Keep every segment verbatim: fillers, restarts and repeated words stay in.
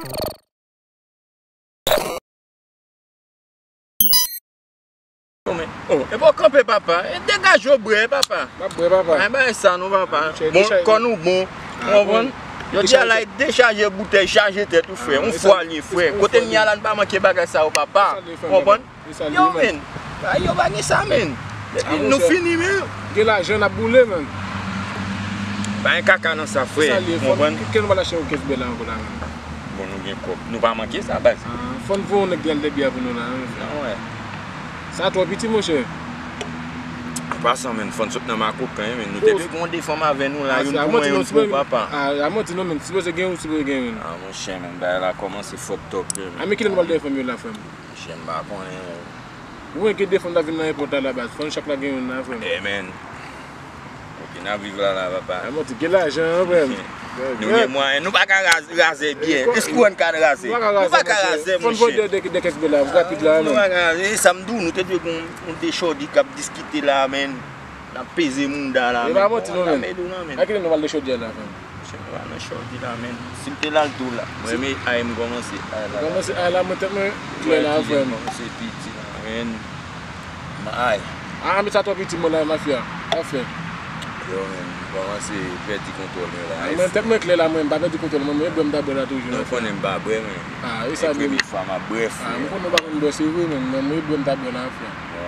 Oh, men, oh, epi w kanpe, papa. E degaje w bwè, papa. M ap bwè, papa. Ay, bay sa non, papa. Bon, kò nou bon. Ou konprann? Jodi a la, e dechaje boutèy, chaje tèt ou, frè. Yon fwa li ye, frè. Kote n ye a la, n pa manke bagay sa yo, papa. Ou konprann? Yo, men. Ay, yo pa gen sa, men. Depi nou fini, men. Gen lajan, n ap boule, men. Pa gen kaka nan sa, frè. Ou konprann? Kè nou pa lache yon kès bèl la ankò la, men. Bon, nou gen kòb. Nou pa manke sa, baz. Ah, fò n voye yon nèg ki al dèbyè pou nou la, wi. Sa twò piti, monchè. An pasan, men, fò n sot nan makokan, men. Nou te dwe gen yon de fanm avè nou la, youn pou mwen, youn pou papa. Ah, a manti non, men. Sipoze gen, sipoze gen, men. Ah, monchè, men, bagay la kòmanse fucked up, men. A, men kilè nou pral dèyè fanm yo la, frè m? Monchè, m pa konnen, men. Ou wè gen de fanm ta vin nan èpòt la, la, baz. Fò n chak la gen youn la, frè m. Eh, men. Kote n ap viv la, la, papa. A, monti gen lajan, frè m. Nou gen mwayen. Nou pa ka raz-, razè byen. Èske w ka razè? Nou pa ka razè, monchè. Fò n voye de, de, de kès bèl la, rapid la, men. Nou pa ka razè. E sa m di w, nou te dwe gen yon, yon de chòdi k ap diskite la, men. N ap peze mounda la, men. E pa manti non, men. Nan men nou, nan men. A kilè nou pral de chòdi a la, frè m? Monchè, nou pa nan chòdi la, men. Si m te la l tou la. Mwen, men, ay, m kòmanse ay la. Kòmanse ay la, mwen, tèt mwen klè la, frè m. Kòmanse piti la, men. M ay. Ah, men sa twò piti, mwen la, mafya. Afè. Yo, men, m kòmanse pèdi kontwòl mwen la. Ah, mwen, tèt mwen klè la, mwen, m pa pèdi kontwòl mwen, men bwè m ta bwè la toujou. Non, konnen m pa bwè, men. Ah, e sa menm. E premye fwa m ap bwè, frè. Ah, m konnen w pa konn bwè, se vre, men, men, men bwè m ta bwè la, frè. Yo.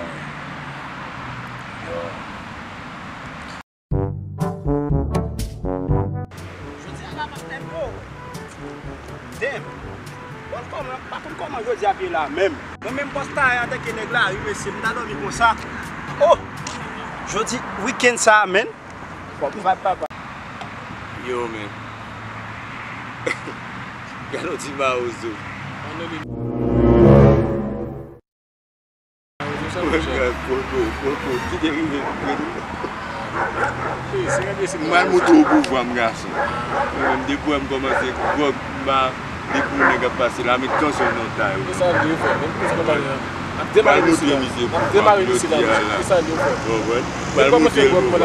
Yo. Jodi a la, pastè, oh! Damn! Bon, kòman, pa konn kòman jodi a ye la menm. Mwen menm, pastè, antanke nèg la, wi, mesye, m ta dòmi konsa. Oh! Jodi, weekend sa a, men. Bon, m vibe, papa. Yo, men. Gade yon ti mawozo. Mwen gad poko, poko, ki te rive, rive. M al montre w pouvwa m, gason. Mwen menm, depi w wè m kòmanse gwòg, m pa, depi yon nèg ap pase la, met tansyon nan tay ou. M al montre misye pouvwa m jodi a la. Ou konprann? M al montre l pouvwa m.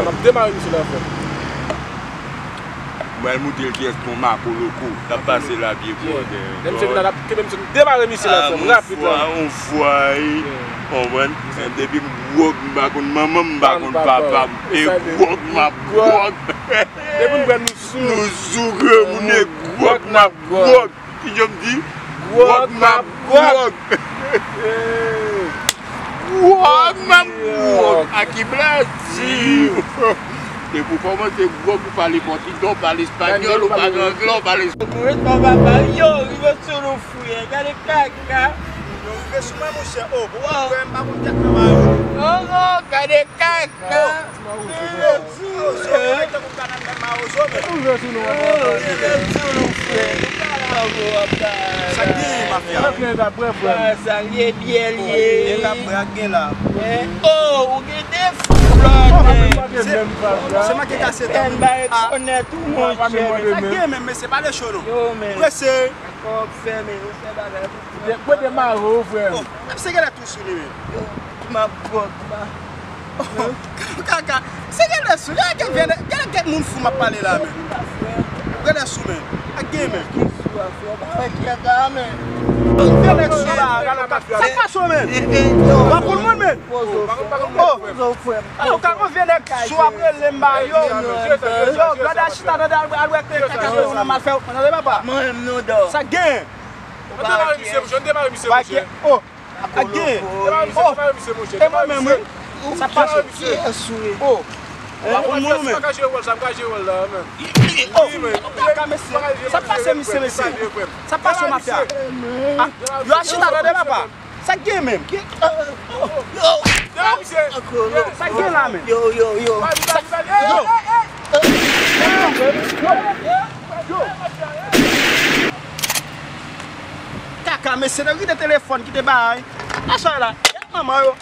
M pral montre l kiyès bon makoloko k ap pase la byen bwòdè. Lè misye vin la, l ap kenbe misye, nou demare misye la, frè m, rapid la. On fwa, on fwa, wi. Konprann? Depi m gwòg, m pa konn manman m, m pa konn papa m. E gwòg m ap gwòg. Depi m pran nou sou. Nou sou, granmoun, e gwòg m ap gwòg. Ki jan m di? Gwòg m ap gwòg. Gwòg m ap gwòg. A ki blazi. Depi w kòmanse gwòg, ou pale pòtigè, ou pale espanyòl, ou pale anglè, ou pale. Ret pa papa, yo, rive sou nou, frè. Gade kaka. Yo, rive sou mwen, monchè. Oh, bon, frè, m pa konn kèk nan mayo. Oh, oh, gade kaka. Mawozo, ou tankou banann menm mawozo, men. Ou vle sou nou, frè. Sa k genyen, mafya? Sa k genyen, ta prè, frè. Sa l ye, byen l ye. E ta prè, ak gen la. Oh, ou gen de flòt. Se manke kase tan. N ba rekonèt ou, monchè. Sa k genyen menm, mesye, pale cho non. Yo, men. Prese. Kòb fèmen, ou fè bagay pou frè. Mwen demare w, frè. Oh, se genlè tou sou li, men. Yo, m ap gwòg, m ap. Oh, kaka, se genlè sou, genlè gen, genlè gen moun fou m ap pale la, men. Genlè sou, men. Ak gen, men. Genlè sou la, genlè sou la. Sa k pase w, men? W ap pou l moun, men. Oh, oh, oh, frè m. Yo, ka konvye nèg sou ap rele m ba yo. Yo, gade a chita tande al, al wè kaka yo nan mal fè yo. Tande papa. Mwen menm non dò. Sa gen. Ou pa wè kiyès. Ou pa gen. Oh. A gen. Oh. E mwen menm wi. Sa pase. Kiyès ou ye? Oh. Ou pa konn moun ou menm. Oh. Kaka mesye. Sa pase mesye, mesye. Sa pase mafya. Ah, yo a chita tande papa. Sa k gen menm? Yo! Sa k gen la menm? Yo, yo, yo. Yo! Kaka, mesye, nan ri de telefòn ki te bay. Aswè la, manman yo.